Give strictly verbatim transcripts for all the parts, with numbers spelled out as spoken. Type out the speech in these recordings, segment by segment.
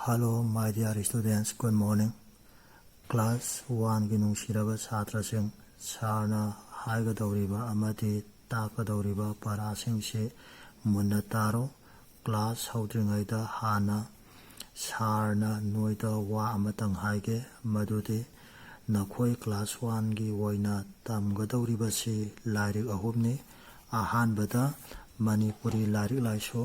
Hello, my dear students, good morning. Class one ꯒꯤ ꯅꯨꯡꯁꯤꯔꯕ ꯁꯥꯇ꯭ꯔꯁꯤꯡ, ꯁꯥꯔꯅ ꯍꯥꯏꯒꯗꯧꯔꯤꯕ ꯑꯃꯗꯤ ꯇꯥꯛꯀꯗꯧꯔꯤꯕ ꯄꯔꯥꯁꯤꯡꯁꯤ ꯃꯨꯟꯅ ꯇꯥꯔꯣ꯫ Class ꯍꯧꯗ꯭ꯔꯤꯉꯩꯗ ꯍꯥꯟꯅ ꯁꯥꯔꯅ ꯅꯣꯏꯗ ꯋꯥ ꯑꯃꯇꯪ ꯍꯥꯏꯒꯦ, ꯃꯗꯨꯗꯤ ꯅꯈꯣꯏ class one ꯒꯤ ꯑꯣꯏꯅ ꯇꯝꯒꯗꯧꯔꯤꯕꯁꯤ ꯂꯥꯏꯔꯤꯛ ꯑꯍꯨꯝꯅꯤ꯫ ꯑꯍꯥꯟꯕꯗ ꯃꯅꯤꯄꯨꯔꯤ ꯂꯥꯏꯔꯤꯛ ꯂꯥꯏꯁꯨ꯫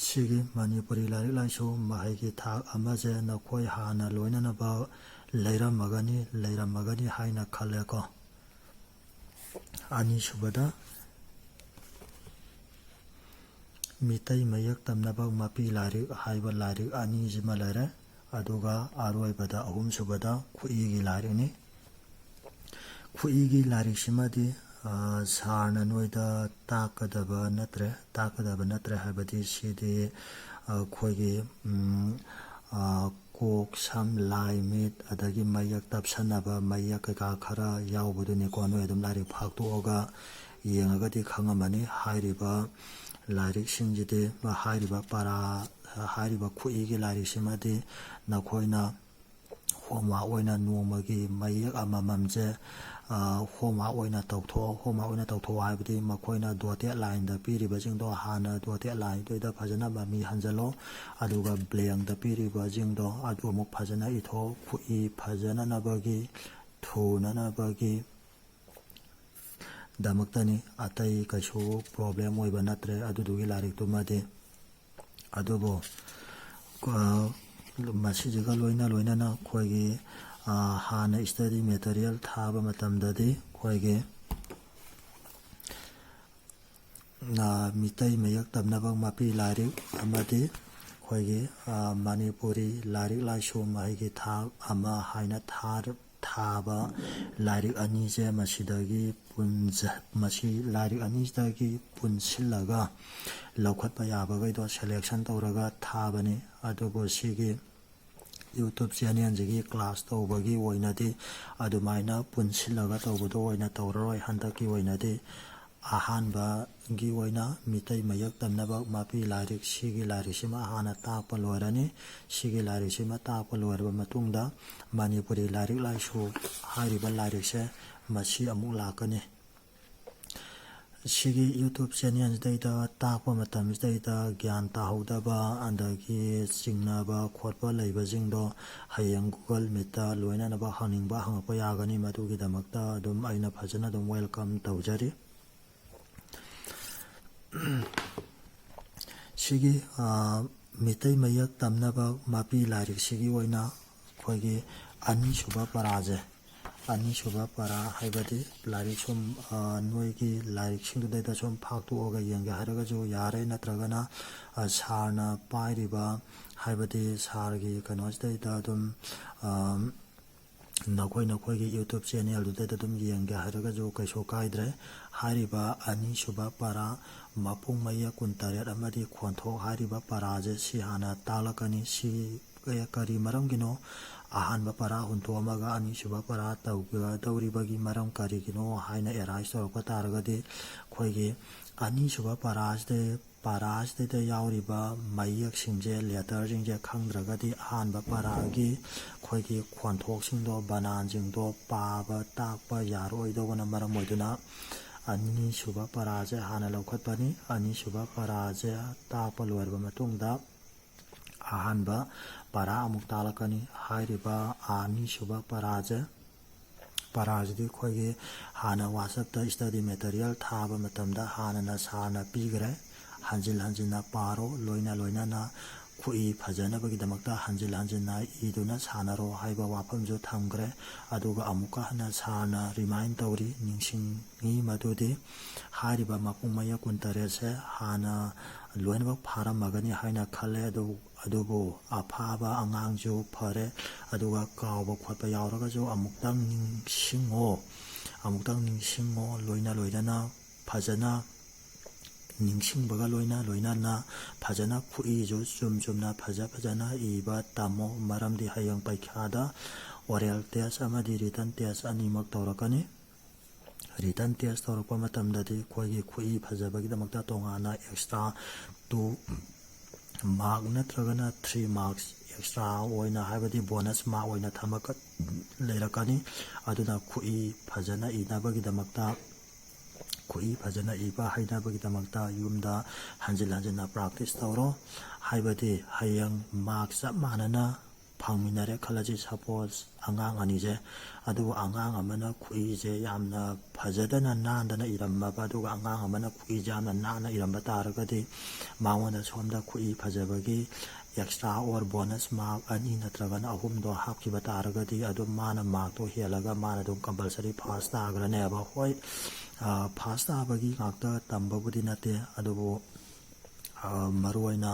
ꯁꯤꯒꯤ ꯃꯅꯤꯄꯨꯔꯤ ꯂꯥꯏꯔꯤꯛ ꯂꯥꯏꯁꯨ ꯃꯍꯩꯒꯤ ꯊꯥꯛ ꯑꯃꯁꯦ ꯅꯈꯣꯏ ꯍꯥꯟꯅ ꯂꯣꯏꯅꯅꯕ ꯂꯩꯔꯝꯃꯒꯅꯤ, ꯂꯩꯔꯝꯃꯒꯅꯤ ꯍꯥꯏꯅ ꯈꯜꯂꯦꯀꯣ꯫ ꯑꯅꯤꯁꯨꯕꯗ ꯃꯤꯇꯩ ꯃꯌꯦꯛ ꯇꯝꯅꯕ ꯃꯄꯤ ꯂꯥꯏꯔꯤꯛ ꯍꯥꯏꯕ ꯂꯥꯏꯔꯤꯛ ꯑꯅꯤꯁꯤꯃ ꯂꯩꯔꯦ꯫ ꯑꯗꯨꯒ ꯑꯔꯣꯏꯕꯗ ꯑꯍꯨꯝꯁꯨꯕꯗ ꯈꯨꯏꯒꯤ ꯂꯥꯏꯔꯤꯛꯅꯤ꯫ ꯈꯨꯏꯒꯤ ꯂꯥꯏꯔꯤꯛꯁꯤꯃꯗꯤ, ꯑ, ꯁꯥꯔꯅ ꯅꯣꯏꯗ ꯇꯥꯛꯀꯗꯕ ꯅꯠꯇ꯭ꯔꯦ, ꯇꯥꯛꯀꯗꯕ ꯅꯠꯇ꯭ꯔꯦ ꯍꯥꯏꯕꯗꯤ ꯁꯤꯗꯤ, ꯑ, ꯑꯩꯈꯣꯏꯒꯤ, ꯎꯝ, ꯑ, ꯀꯣꯛ, ꯁꯝ, ꯂꯥꯏ, ꯃꯤꯠ, ꯑꯗꯒꯤ ꯃꯌꯦꯛ ꯇꯞꯁꯟꯅꯕ, ꯃꯌꯦꯛ ꯀꯩꯀꯥ ꯈꯔ ꯌꯥꯎꯕꯗꯨꯅꯤꯀꯣ꯫ ꯅꯣꯏ ꯑꯗꯨꯝ ꯂꯥꯏꯔꯤꯛ ꯐꯥꯛꯇꯣꯛꯑꯒ ꯌꯦꯡꯉꯒꯗꯤ ꯈꯪꯉꯝꯃꯅꯤ꯫ ꯍꯥꯏꯔꯤꯕ ꯂꯥꯏꯔꯤꯛꯁꯤꯡꯁꯤꯗꯤ, ꯍꯥꯏꯔꯤꯕ ꯄꯔꯥ, ꯍꯥꯏꯔꯤꯕ ꯈꯨꯏꯒꯤ ꯂꯥꯏꯔꯤꯛꯁꯤꯃꯗꯤ ꯅꯈꯣꯏꯅ homework ꯑꯣꯏꯅ ꯅꯣꯡꯃꯒꯤ ꯃꯌꯦꯛ ꯑꯃꯃꯝꯁꯦ, ꯑ, homework ꯑꯣꯏꯅ ꯇꯧꯊꯣꯛꯑꯣ꯫ Homework ꯑꯣꯏꯅ ꯇꯧꯊꯣꯛꯑꯣ ꯍꯥꯏꯕꯗꯤ ꯃꯈꯣꯏꯅ dotted line ꯗ ꯄꯤꯔꯤꯕꯁꯤꯡꯗꯣ ꯍꯥꯟꯅ dotted line ꯗꯨꯗ ꯐꯖꯅ ꯃꯃꯤ ꯍꯟꯖꯜꯂꯣ꯫ ꯑꯗꯨꯒ blank ꯗ ꯄꯤꯔꯤꯕꯁꯤꯡꯗꯣ ꯑꯗꯨ ꯑꯃꯨꯛ ꯐꯖꯅ ꯏꯊꯣꯛꯑꯣ꯫ ꯈꯨꯠꯏ ꯐꯖꯅꯅꯕꯒꯤ, ꯊꯨꯅꯅꯕꯒꯤ ꯗꯃꯛꯇꯅꯤ꯫ ꯑꯇꯩ ꯀꯩꯁꯨ problem ꯑꯣꯏꯕ ꯅꯠꯇ꯭ꯔꯦ ꯑꯗꯨꯗꯨꯒꯤ ꯂꯥꯏꯔꯤꯛꯇꯨꯃꯗꯤ꯫ ꯑꯗꯨꯕꯨ, ꯑ, ꯃꯁꯤꯁꯤꯒ ꯂꯣꯏꯅ ꯂꯣꯏꯅꯅ ꯑꯩꯈꯣꯏꯒꯤ, ꯑ, ꯍꯥꯟꯅ study material ꯊꯥꯕ ꯃꯇꯝꯗꯗꯤ ꯑꯩꯈꯣꯏꯒꯤ, ꯑ, ꯃꯤꯇꯩ ꯃꯌꯦꯛ ꯇꯝꯅꯕ ꯃꯄꯤ ꯂꯥꯏꯔꯤꯛ ꯑꯃꯗꯤ ꯑꯩꯈꯣꯏꯒꯤ, ꯑ, ꯃꯅꯤꯄꯨꯔꯤ ꯂꯥꯏꯔꯤꯛ ꯂꯥꯏꯁꯨ ꯃꯍꯩꯒꯤ ꯊꯥꯛ ꯑꯃ ꯍꯥꯏꯅ ꯊꯥꯔ-, ꯊꯥꯕ ꯂꯥꯏꯔꯤꯛ ꯑꯅꯤꯁꯦ ꯃꯁꯤꯗꯒꯤ ꯄꯨꯟꯖ-, ꯃꯁꯤ ꯂꯥꯏꯔꯤꯛ ꯑꯅꯤꯁꯤꯗꯒꯤ ꯄꯨꯟꯁꯤꯜꯂꯒ ꯂꯧꯈꯠꯄ ꯌꯥꯕꯈꯩꯗꯣ selection ꯇꯧꯔꯒ ꯊꯥꯕꯅꯤ꯫ ꯑꯗꯨꯕꯨ ꯁꯤꯒꯤ YouTube channel ꯁꯤꯒꯤ class ꯇꯧꯕꯒꯤ ꯑꯣꯏꯅꯗꯤ ꯑꯗꯨꯃꯥꯏꯅ ꯄꯨꯟꯁꯤꯜꯂꯒ ꯇꯧꯕꯗꯣ ꯑꯣꯏꯅ ꯇꯧꯔꯔꯣꯏ꯫ ꯍꯟꯗꯛꯀꯤ ꯑꯣꯏꯅꯗꯤ ꯑꯍꯥꯟꯕꯒꯤ ꯑꯣꯏꯅ ꯃꯤꯇꯩ ꯃꯌꯦꯛ ꯇꯝꯅꯕ ꯃꯄꯤ ꯂꯥꯏꯔꯤꯛ, ꯁꯤꯒꯤ ꯂꯥꯏꯔꯤꯛꯁꯤꯃ ꯍꯥꯟꯅ ꯇꯥꯛꯄ ꯂꯣꯏꯔꯅꯤ꯫ ꯁꯤꯒꯤ ꯂꯥꯏꯔꯤꯛꯁꯤꯃ ꯇꯥꯛꯄ ꯂꯣꯏꯔꯕ ꯃꯇꯨꯡꯗ ꯃꯅꯤꯄꯨꯔꯤ ꯂꯥꯏꯔꯤꯛ ꯂꯥꯏꯁꯨ ꯍꯥꯏꯔꯤꯕ ꯂꯥꯏꯔꯤꯛꯁꯦ ꯃꯁꯤ ꯑꯃꯨꯛ ꯂꯥꯛꯀꯅꯤ꯫ ꯁꯤꯒꯤ YouTube ꯆꯦꯅꯦꯜꯁꯤꯗꯩꯗ ꯇꯥꯛꯄ ꯃꯇꯝꯁꯤꯗꯩꯗ ꯒ꯭ꯌꯥꯟ ꯇꯥꯍꯧꯗꯕ ꯑꯗꯒꯤ ꯆꯤꯡꯅꯕ ꯈꯣꯠꯄ ꯂꯩꯕꯁꯤꯡꯗꯣ ꯍꯌꯦꯡ Google Meetꯇ ꯂꯣꯏꯅꯅꯕ ꯍꯪꯅꯤꯡꯕ ꯍꯪꯉꯛꯄ ꯌꯥꯒꯅꯤ꯫ ꯃꯗꯨꯒꯤꯗꯃꯛꯇ ꯑꯗꯨꯝ ꯑꯩꯅ ꯐꯖꯅ ꯑꯗꯨꯝ welcome ꯇꯧꯖꯔꯤ꯫ ꯁꯤꯒꯤ, ꯑ, ꯃꯤꯇꯩ ꯃꯌꯦꯛ ꯇꯝꯅꯕ ꯃꯄꯤ ꯂꯥꯏꯔꯤꯛꯁꯤꯒꯤ ꯑꯣꯏꯅ ꯑꯩꯈꯣꯏꯒꯤ ꯑꯅꯤꯁꯨꯕ ꯄꯔꯥꯁꯦ, ꯑꯅꯤꯁꯨꯕ ꯄꯔꯥ ꯍꯥꯏꯕꯗꯤ ꯂꯥꯏꯔꯤꯛ ꯁꯨꯝ, ꯑ, ꯅꯣꯏꯒꯤ ꯂꯥꯏꯔꯤꯛꯁꯤꯡꯗꯨꯗꯩꯗ ꯁꯨꯝ ꯐꯥꯛꯇꯣꯛꯑꯒ ꯌꯦꯡꯒꯦ ꯍꯥꯏꯔꯒꯁꯨ ꯌꯥꯔꯦ, ꯅꯠꯇ꯭ꯔꯒꯅ, ꯑ, ꯁꯥꯔꯅ ꯄꯥꯏꯔꯤꯕ ꯍꯥꯏꯕꯗꯤ ꯁꯥꯔꯒꯤ ꯀꯩꯅꯣꯁꯤꯗꯩꯗ ꯑꯗꯨꯝ, ꯑ, ꯅꯈꯣꯏ ꯅꯈꯣꯏꯒꯤ YouTube ꯆꯦꯅꯦꯜꯗꯨꯗꯩꯗ ꯑꯗꯨꯝ ꯌꯦꯡꯒꯦ ꯍꯥꯏꯔꯒꯁꯨ ꯀꯩꯁꯨ ꯀꯥꯏꯗ꯭ꯔꯦ꯫ ꯍꯥꯏꯔꯤꯕ ꯑꯅꯤꯁꯨꯕ ꯄꯔꯥ ꯃꯄꯨꯡ ꯃꯌꯦꯛ ꯀꯨꯟꯇꯔꯦꯠ ꯑꯃꯗꯤ ꯈꯣꯟꯊꯣꯛ ꯍꯥꯏꯔꯤꯕ ꯄꯔꯥꯁꯦ ꯁꯤ ꯍꯥꯟꯅ ꯇꯥꯛꯂꯛꯀꯅꯤ꯫ ꯁꯤ ꯀꯔꯤ ꯃꯔꯝꯒꯤꯅꯣ? ꯑꯍꯥꯟꯕ ꯄꯔꯥ ꯍꯨꯟꯗꯣꯛꯑꯝꯃꯒ ꯑꯅꯤꯁꯨꯕ ꯄꯔꯥ ꯇꯧꯒꯗꯧꯔꯤꯕꯒꯤ ꯃꯔꯝ ꯀꯔꯤꯒꯤꯅꯣ ꯍꯥꯏꯅ arise ꯇꯧꯔꯛꯄ ꯇꯥꯔꯒꯗꯤ, ꯑꯩꯈꯣꯏꯒꯤ ꯑꯅꯤꯁꯨꯕ ꯄꯔꯥꯁꯤꯗ, ꯄꯔꯥꯁꯤꯗꯩꯗ ꯌꯥꯎꯔꯤꯕ ꯃꯌꯦꯛꯁꯤꯡꯁꯦ, letterꯁꯤꯡꯁꯦ ꯈꯪꯗ꯭ꯔꯒꯗꯤ ꯑꯍꯥꯟꯕ ꯄꯔꯥꯒꯤ ꯑꯩꯈꯣꯏꯒꯤ ꯈꯣꯟꯊꯣꯛꯁꯤꯡꯗꯣ, ꯕꯅꯥꯟꯁꯤꯡꯗꯣ ꯄꯥꯕ ꯇꯥꯛꯄ ꯌꯥꯔꯣꯏꯗꯧꯕꯅ ꯃꯔꯝ ꯑꯣꯏꯗꯨꯅ ꯑꯅꯤꯁꯨꯕ ꯄꯔꯥꯁꯦ ꯍꯥꯟꯅ ꯂꯧꯈꯠꯄꯅꯤ꯫ ꯑꯅꯤꯁꯨꯕ ꯄꯔꯥꯁꯦ ꯇꯥꯛꯄ ꯂꯣꯏꯔꯕ ꯃꯇꯨꯡꯗ ꯑꯍꯥꯟꯕ ꯄꯔꯥ ꯑꯃꯨꯛ ꯇꯥꯛꯂꯛꯀꯅꯤ꯫ ꯍꯥꯏꯔꯤꯕ ꯑꯅꯤꯁꯨꯕ ꯄꯔꯥꯁꯦ, ꯄꯔꯥꯁꯤꯗꯤ ꯑꯩꯈꯣꯏꯒꯤ ꯍꯥꯟꯅ WhatsAppꯇ study material ꯊꯥꯕ ꯃꯇꯝꯗ ꯍꯥꯟꯅꯅ ꯁꯥꯔꯅ ꯄꯤꯈ꯭ꯔꯦ꯫ ꯍꯟꯖꯤꯟ ꯍꯟꯖꯤꯟꯅ ꯄꯥꯔꯣ, ꯂꯣꯏꯅ ꯂꯣꯏꯅꯅ ꯈꯨꯠꯏ ꯐꯖꯅꯕꯒꯤꯗꯃꯛꯇ ꯍꯟꯖꯤꯟ ꯍꯟꯖꯤꯟꯅ ꯏꯗꯨꯅ ꯁꯥꯟꯅꯔꯣ ꯍꯥꯏꯕ ꯋꯥꯐꯝꯁꯨ ꯊꯝꯈ꯭ꯔꯦ꯫ ꯑꯗꯨꯒ ꯑꯃꯨꯛꯀ ꯍꯟꯅ ꯁꯥꯔꯅ remind ꯇꯧꯔꯤ, ꯅꯤꯡꯁꯤꯡꯉꯤ ꯃꯗꯨꯗꯤ ꯍꯥꯏꯔꯤꯕ ꯃꯄꯨꯡ ꯃꯌꯦꯛ ꯀꯨꯟꯇꯔꯦꯠꯁꯦ ꯍꯥꯟꯅ ꯂꯣꯏꯅꯃꯛ ꯐꯥꯔꯝꯃꯒꯅꯤ ꯍꯥꯏꯅ ꯈꯜꯂꯦ꯫ ꯑꯗꯨ, ꯑꯗꯨꯕꯨ ꯑꯐꯥꯕ ꯑꯉꯥꯡꯁꯨ ꯐꯔꯦ, ꯑꯗꯨꯒ ꯀꯥꯎꯕ ꯈꯣꯠꯄ ꯌꯥꯎꯔꯒꯁꯨ ꯑꯃꯨꯛꯇꯪ ꯅꯤꯡꯁꯤꯡꯉꯣ, ꯑꯃꯨꯛꯇꯪ ꯅꯤꯡꯁꯤꯡꯉꯣ, ꯂꯣꯏꯅ ꯂꯣꯏꯅꯅ ꯐꯖꯅ ꯅꯤꯡꯁꯤꯡꯕꯒ ꯂꯣꯏꯅ ꯂꯣꯏꯅꯅ ꯐꯖꯅ ꯈꯨꯠꯏꯁꯨ ꯆꯨꯝ ꯆꯨꯝꯅ ꯐꯖ ꯐꯖꯅ ꯏꯕ ꯇꯝꯃꯣ꯫ ꯃꯔꯝꯗꯤ ꯍꯌꯦꯡ ꯄꯩꯈꯥꯗ oral test ꯑꯃꯗꯤ written test ꯑꯅꯤꯃꯛ ꯇꯧꯔꯛꯀꯅꯤ꯫ written test ꯇꯧꯔꯛꯄ ꯃꯇꯝꯗꯗꯤ ꯑꯩꯈꯣꯏꯒꯤ ꯈꯨꯏ ꯐꯖꯕꯒꯤꯗꯃꯛꯇ ꯇꯣꯉꯥꯟꯅ extra two mark ꯅꯠꯇ꯭ꯔꯒꯅ three marks extra ꯑꯣꯏꯅ, ꯍꯥꯏꯕꯗꯤ bonus mark ꯑꯣꯏꯅ ꯊꯝꯃꯛꯀ ꯂꯩꯔꯛꯀꯅꯤ꯫ ꯑꯗꯨꯅ ꯈꯨꯏ ꯐꯖꯅ ꯏꯅꯕꯒꯤꯗꯃꯛꯇ, ꯈꯨꯏ ꯐꯖꯅ ꯏꯕ ꯍꯩꯅꯕꯒꯤꯗꯃꯛꯇ ꯌꯨꯝꯗ ꯍꯟꯖꯤꯟ ꯍꯟꯖꯤꯟꯅ practice ꯇꯧꯔꯣ꯫ ꯍꯥꯏꯕꯗꯤ ꯍꯌꯦꯡ mark ꯆꯞ ꯃꯥꯟꯅꯅ ꯐꯪꯃꯤꯟꯅꯔꯦ ꯈꯜꯂꯁꯤ, suppose ꯑꯉꯥꯡ ꯑꯅꯤꯁꯦ, ꯑꯗꯨꯕꯨ ꯑꯉꯥꯡ ꯑꯃꯅ ꯈꯨꯏꯁꯦ ꯌꯥꯝꯅ ꯐꯖꯗꯅ ꯅꯥꯟꯗꯅ ꯏꯔꯝꯃꯕ, ꯑꯗꯨꯒ ꯑꯉꯥꯡ ꯑꯃꯅ ꯈꯨꯏꯁꯦ ꯌꯥꯝꯅ ꯅꯥꯟꯅ ꯏꯔꯝꯕ ꯇꯥꯔꯒꯗꯤ ꯃꯉꯣꯟꯗ ꯁꯣꯝꯗ ꯈꯨꯏ ꯐꯖꯕꯒꯤ extra or bonus mark ꯑꯅꯤ ꯅꯠꯇ꯭ꯔꯒꯅ ꯑꯍꯨꯝꯗꯣ ꯍꯥꯞꯈꯤꯕ ꯇꯥꯔꯒꯗꯤ ꯑꯗꯨꯝ ꯃꯥꯅ markꯇꯣ ꯍꯦꯜꯂꯒ ꯃꯥꯅ ꯑꯗꯨꯝ compulsory pass ꯇꯥꯈ꯭ꯔꯅꯦꯕ꯫ ꯍꯣꯏ, pass ꯇꯥꯕꯒꯤ ꯉꯥꯛꯇ ꯇꯝꯕꯕꯨꯗꯤ ꯅꯠꯇꯦ, ꯑꯗꯨꯕꯨ ꯃꯔꯨꯑꯣꯏꯅ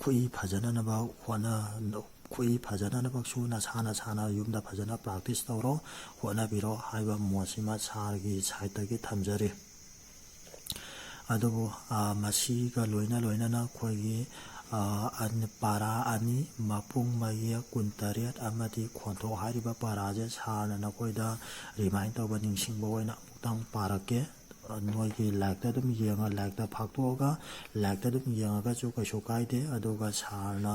ꯈꯨꯏ ꯐꯖꯅꯅꯕ ꯍꯣꯠꯅ ꯈꯨꯏ ꯐꯖꯅꯅꯕꯁꯨ ꯅꯁꯥ ꯅꯁꯥꯅ ꯌꯨꯝꯗ ꯐꯖꯅ practice ꯇꯧꯔꯣ, ꯍꯣꯠꯅꯕꯤꯔꯣ ꯍꯥꯏꯕ ꯃꯣꯠꯁꯤꯃ ꯁꯥꯔꯒꯤ ꯁꯥꯏꯠꯇꯒꯤ ꯊꯝꯖꯔꯤ꯫ ꯑꯗꯨꯕꯨ ꯃꯁꯤꯒ ꯂꯣꯏꯅ ꯂꯣꯏꯅꯅ ꯑꯩꯈꯣꯏꯒꯤ ꯄꯥꯔꯥ ꯑꯅꯤ, ꯃꯄꯨꯡ ꯃꯌꯦꯛ ꯀꯨꯟꯇꯔꯦꯠ ꯑꯃꯗꯤ ꯈꯣꯟꯊꯣꯛ ꯍꯥꯏꯔꯤꯕ ꯄꯥꯔꯥꯁꯦ ꯁꯥꯔꯅ ꯅꯈꯣꯏꯗ remind ꯇꯧꯕ, ꯅꯤꯡꯁꯤꯡꯕ ꯑꯣꯏꯅ ꯑꯃꯨꯛꯇꯪ ꯄꯥꯔꯛꯀꯦ꯫ ꯅꯣꯏꯒꯤ ꯂꯥꯏꯔꯤꯛꯇ ꯑꯗꯨꯝ ꯌꯦꯡꯉ, ꯂꯥꯏꯔꯤꯛꯇ ꯐꯥꯛꯇꯣꯛꯑꯒ ꯂꯥꯏꯔꯤꯛꯇ ꯑꯗꯨꯝ ꯌꯦꯡꯉꯒꯁꯨ ꯀꯩꯁꯨ ꯀꯥꯏꯗꯦ꯫ ꯑꯗꯨꯒ ꯁꯥꯔꯅ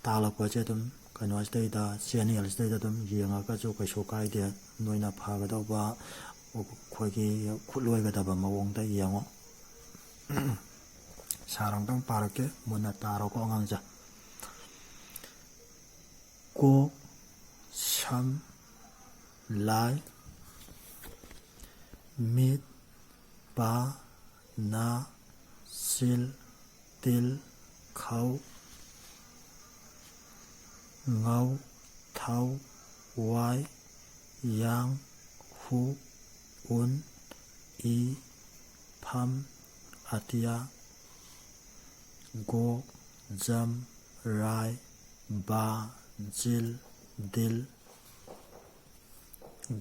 ꯇꯥꯛꯂꯛꯄꯁꯦ ꯑꯗꯨꯝ ꯀꯩꯅꯣꯁꯤꯗꯩꯗ, channelꯁꯤꯗꯩꯗ ꯑꯗꯨꯝ ꯌꯦꯡꯉꯒꯁꯨ ꯀꯩꯁꯨ ꯀꯥꯏꯗꯦ꯫ ꯅꯣꯏꯅ ꯐꯒꯗꯧꯕ ꯑꯩꯈꯣꯏꯒꯤ ꯈꯨꯠꯂꯣꯏꯒꯗꯕ ꯃꯑꯣꯡꯗ ꯌꯦꯡꯉꯣ꯫ ꯁꯥꯔ ꯑꯃꯨꯛꯇꯪ ꯄꯥꯔꯛꯀꯦ, ꯃꯨꯟꯅ ꯇꯥꯔꯣꯀꯣ ꯑꯉꯥꯡꯁꯦ꯫ ꯀꯣꯛ, ꯁꯝ, ꯂꯥꯏ, ꯃꯤꯠ, ꯄꯥ, ꯅꯥ, ꯆꯤꯜ, ꯇꯤꯜ, ꯈꯧ, ꯉꯧ, ꯊꯧ, ꯋꯥꯏ, ꯌꯥꯡ, ꯍꯨꯛ, ꯎꯟ, ꯏ, ꯐꯝ, ꯑꯇꯤꯌꯥ, ꯒꯣꯛ, ꯖꯝ, ꯔꯥꯏ, ꯕꯥ, ꯖꯤꯜ, ꯗꯤꯜ,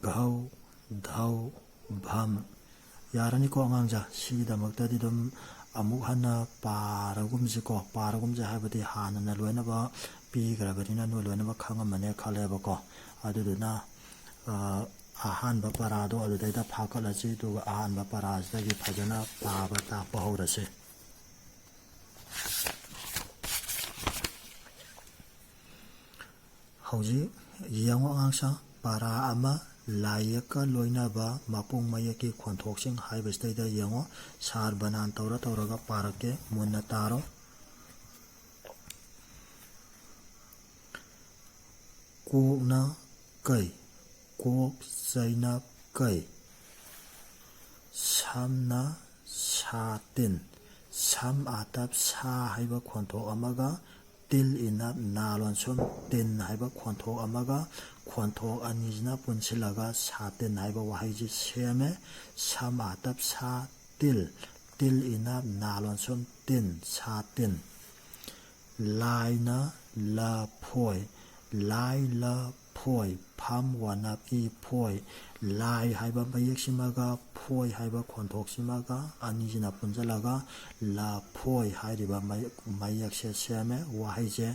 ꯘꯧ, ꯙꯧ, ꯚꯝ꯫ ꯌꯥꯔꯅꯤꯀꯣ ꯑꯉꯥꯡꯁꯦ? ꯁꯤꯒꯤꯗꯃꯛꯇꯗꯤ ꯑꯗꯨꯝ ꯑꯃꯨꯛ ꯍꯟꯅ ꯄꯥꯔꯒꯨꯝꯁꯤꯀꯣ꯫ ꯄꯥꯔꯒꯨꯝꯁꯦ ꯍꯥꯏꯕꯗꯤ ꯍꯥꯟꯅꯅ ꯂꯣꯏꯅꯃꯛ ꯄꯤꯈ꯭ꯔꯕꯅꯤꯅ ꯅꯣꯏ ꯂꯣꯏꯅꯃꯛ ꯈꯪꯉꯝꯃꯅꯤ ꯈꯜꯂꯦꯕꯀꯣ꯫ ꯑꯗꯨꯗꯨꯅ, ꯑ, ꯑꯍꯥꯟꯕ ꯄꯔꯥꯗꯣ ꯑꯗꯨꯗꯩꯗ ꯐꯥꯀꯠꯂꯁꯤ, ꯑꯗꯨꯒ ꯑꯍꯥꯟꯕ ꯄꯔꯥꯁꯤꯗꯒꯤ ꯐꯖꯅ ꯄꯥꯕ ꯇꯥꯛꯄ ꯍꯧꯔꯁꯤ꯫ ꯍꯧꯖꯤꯛ ꯌꯦꯡꯉꯣ ꯑꯉꯥꯡꯁꯥ, ꯄꯔꯥ ꯑꯃ ꯂꯥꯏ ꯌꯦꯛꯀ ꯂꯣꯏꯅꯕ ꯃꯄꯨꯡ ꯃꯌꯦꯛꯀꯤ ꯈꯣꯟꯊꯣꯛꯁꯤꯡ ꯍꯥꯏꯕꯁꯤꯗꯩꯗ ꯌꯦꯡꯉꯣ, ꯁꯥꯔ ꯕꯅꯥꯟ ꯇꯧꯔ ꯇꯧꯔꯒ ꯄꯥꯔꯛꯀꯦ, ꯃꯨꯟꯅ ꯇꯥꯔꯣ꯫ ꯀꯣꯛꯅ ꯀꯩ, ꯀꯣꯛ ꯆꯩꯅꯞ ꯀꯩ꯫ ꯁꯝꯅ ꯁꯥ ꯇꯤꯟ, ꯁꯝ ꯑꯥꯇꯞ ꯁꯥ ꯍꯥꯏꯕ ꯈꯣꯟꯊꯣꯛ ꯑꯃꯒ, ꯇꯤꯜ ꯏꯅꯞ ꯅꯥ ꯂꯣꯟꯁꯨꯝ ꯇꯤꯟ ꯍꯥꯏꯕ ꯈꯣꯟꯊꯣꯛ ꯑꯃꯒ, ꯈꯣꯟꯊꯣꯛ ꯑꯅꯤꯁꯤꯅ ꯄꯨꯟꯁꯤꯜꯂꯒ ꯁꯥꯇꯤꯟ ꯍꯥꯏꯕ ꯋꯥꯍꯩꯁꯤ ꯁꯦꯝꯃꯦ꯫ ꯁꯝ ꯑꯥꯇꯞ ꯁꯥ ꯇꯤꯜ, ꯇꯤꯜ ꯏꯅꯞ ꯅꯥ ꯂꯣꯟꯁꯨꯝ ꯇꯤꯟ, ꯁꯥꯇꯤꯟ꯫ ꯂꯥꯏꯅ ꯂꯐꯣꯏ, ꯂꯥꯏ ꯂꯐꯣꯏ, ꯐꯝ ꯋꯥꯅꯞ ꯏ ꯐꯣꯏ꯫ ꯂꯥꯏ ꯍꯥꯏꯕ ꯃꯌꯦꯛꯁꯤꯃꯒ ꯐꯣꯏ ꯍꯥꯏꯕ ꯈꯣꯟꯊꯣꯛꯁꯤꯃꯒ ꯑꯅꯤꯁꯤꯅ ꯄꯨꯟꯁꯤꯜꯂꯒ ꯂꯐꯣꯏ ꯍꯥꯏꯔꯤꯕ ꯃꯌꯦꯛ, ꯃꯌꯦꯛꯁꯦ ꯁꯦꯝꯃꯦ꯫ ꯋꯥꯍꯩꯁꯦ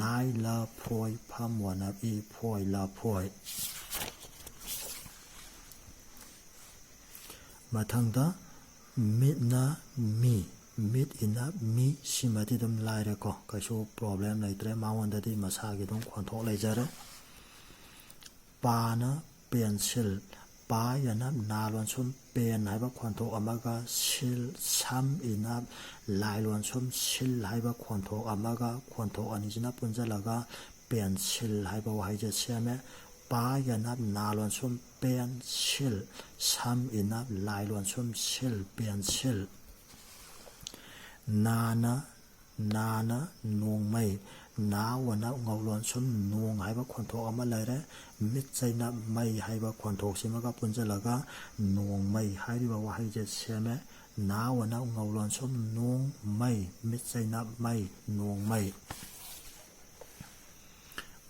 ꯂꯥꯏ ꯂꯐꯣꯏ, ꯐꯝ ꯋꯥꯅꯞ ꯏ ꯐꯣꯏ, ꯂꯐꯣꯏ꯫ ꯃꯊꯪꯗ ꯃꯤꯠꯅ ꯃꯤ, ꯃꯤꯠ ꯏꯅ ꯃꯤ, ꯁꯤꯃꯗꯤ ꯑꯗꯨꯝ ꯂꯥꯏꯔꯦꯀꯣ, ꯀꯩꯁꯨ ꯄ꯭ꯔꯣꯕ꯭ꯂꯦꯝ ꯂꯩꯇ꯭ꯔꯦ, ꯃꯉꯣꯟꯗꯗꯤ ꯃꯁꯥꯒꯤ ꯑꯗꯨꯝ ꯈꯣꯟꯊꯣꯛ ꯂꯩꯖꯔꯦ꯫ ꯄꯥꯅ ꯄꯦꯟꯁꯤꯜ, ꯄꯥ ꯌꯅ ꯅꯥ ꯂꯣꯟꯁꯨꯝ ꯄꯦꯟ ꯍꯥꯏꯕ ꯈꯣꯟꯊꯣꯛ ꯑꯃꯒ, ꯁꯤꯜ, ꯁꯝ ꯏꯅ ꯂꯥꯏ ꯂꯣꯟꯁꯨꯝ ꯁꯤꯜ ꯍꯥꯏꯕ ꯈꯣꯟꯊꯣꯛ ꯑꯃꯒ, ꯈꯣꯟꯊꯣꯛ ꯑꯅꯤꯁꯤꯅ ꯄꯨꯟꯁꯤꯜꯂꯒ ꯄꯦꯟꯁꯤꯜ ꯍꯥꯏꯕ ꯋꯥꯍꯩꯁꯦ ꯁꯦꯝꯃꯦ꯫ ꯄꯥ ꯌꯅ ꯅꯥ ꯂꯣꯟꯁꯨꯝ ꯄꯦꯟ, ꯁꯤꯜ, ꯁꯝ ꯏꯅ ꯂꯥꯏ ꯂꯣꯟꯁꯨꯝ ꯁꯤꯜ, ꯄꯦꯟꯁꯤꯜ꯫ ꯅꯥꯅ, ꯅꯥꯅ ꯅꯣꯡꯃꯩ, ꯅꯥ ꯋꯅ ꯉꯧ ꯂꯣꯟꯁꯨꯝ ꯅꯣꯡ ꯍꯥꯏꯕ ꯈꯣꯟꯊꯣꯛ ꯑꯃ ꯂꯩꯔꯦ꯫ ꯃꯤꯠ ꯆꯩꯅ ꯃꯩ ꯍꯥꯏꯕ ꯈꯣꯟꯊꯣꯛꯁꯤꯃꯒ ꯄꯨꯟꯁꯤꯜꯂꯒ ꯅꯣꯡꯃꯩ ꯍꯥꯏꯔꯤꯕ ꯋꯥꯍꯩꯁꯦ ꯁꯦꯝꯃꯦ꯫ ꯅꯥ ꯋꯅ ꯉꯧ ꯂꯣꯟꯁꯨꯝ ꯅꯣꯡ, ꯃꯩ, ꯃꯤꯠ ꯆꯩꯅ ꯃꯩ, ꯅꯣꯡꯃꯩ꯫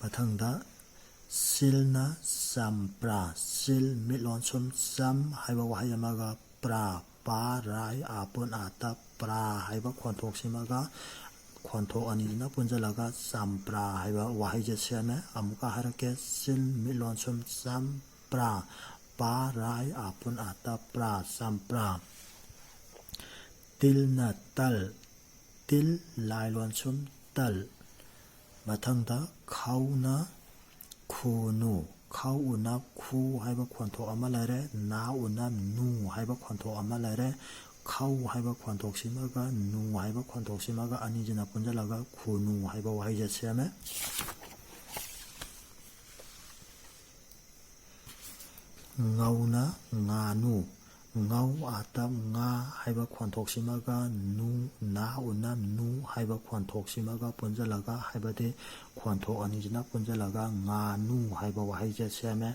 ꯃꯊꯪꯗ ꯁꯤꯜꯅ ꯆꯝꯄ꯭ꯔꯥ, ꯁꯤꯜ, ꯃꯤꯠ ꯂꯣꯟꯁꯨꯝ ꯆꯝ ꯍꯥꯏꯕ ꯋꯥꯍꯩ ꯑꯃꯒ ꯄ꯭ꯔꯥ, ꯄꯥ, ꯔꯥꯏ, ꯑꯥ ꯄꯨꯟ ꯑꯥꯇ ꯄ꯭ꯔꯥ ꯍꯥꯏꯕ ꯈꯣꯟꯊꯣꯛꯁꯤꯃꯒ, ꯈꯣꯟꯊꯣꯛ ꯑꯅꯤꯁꯤꯅ ꯄꯨꯟꯁꯤꯜꯂꯒ ꯆꯝꯄ꯭ꯔꯥ ꯍꯥꯏꯕ ꯋꯥꯍꯩꯁꯦ ꯁꯦꯝꯃꯦ꯫ ꯑꯃꯨꯛꯀ ꯍꯥꯏꯔꯛꯀꯦ, ꯁꯤꯜ, ꯃꯤꯠ ꯂꯣꯟꯁꯨꯝ ꯆꯝ, ꯆꯝꯄ꯭ꯔꯥ꯫ ꯄ ꯔꯥꯏ ꯑ ꯄꯨꯟ ꯑ ꯇ ꯄ꯭ꯔꯥ, ꯆꯝꯄ꯭ꯔꯥ꯫ ꯇꯤꯜꯅ ꯇꯜ, ꯇꯤꯜ ꯂꯥꯏ ꯂꯣꯟꯁꯨꯝ ꯇꯜ꯫ ꯃꯊꯪꯗ ꯈꯧꯅ ꯈꯨꯅꯨ꯫ ꯈꯧ ꯎꯅ ꯈꯨ ꯍꯥꯏꯕ ꯈꯣꯟꯊꯣꯛ ꯑꯃ ꯂꯩꯔꯦ, ꯅꯥ ꯎꯅ ꯅꯨ ꯍꯥꯏꯕ ꯈꯣꯟꯊꯣꯛ ꯑꯃ ꯂꯩꯔꯦ꯫ ꯈꯧ ꯍꯥꯏꯕ ꯈꯣꯟꯊꯣꯛꯁꯤꯃꯒ ꯅꯨ ꯍꯥꯏꯕ ꯈꯣꯟꯊꯣꯛꯁꯤꯃꯒ ꯑꯅꯤꯁꯤꯅ ꯄꯨꯟꯁꯤꯜꯂꯒ ꯈꯨꯅꯨ ꯍꯥꯏꯕ ꯋꯥꯍꯩꯁꯦ ꯁꯦꯝꯃꯦ꯫ ꯉꯧꯅ ꯉꯥꯅꯨ꯫ ꯉꯧ ꯑꯥꯇꯞ ꯉꯥ ꯍꯥꯏꯕ ꯈꯣꯟꯊꯣꯛꯁꯤꯃꯒ ꯅꯨ, ꯅꯥ ꯎꯅ ꯅꯨ ꯍꯥꯏꯕ ꯈꯣꯟꯊꯣꯛꯁꯤꯃꯒ ꯄꯨꯟꯁꯤꯜꯂꯒ, ꯍꯥꯏꯕꯗꯤ ꯈꯣꯟꯊꯣꯛ ꯑꯅꯤꯁꯤꯅ ꯄꯨꯟꯁꯤꯜꯂꯒ ꯉꯥꯅꯨ ꯍꯥꯏꯕ ꯋꯥꯍꯩꯁꯦ ꯁꯦꯝꯃꯦ꯫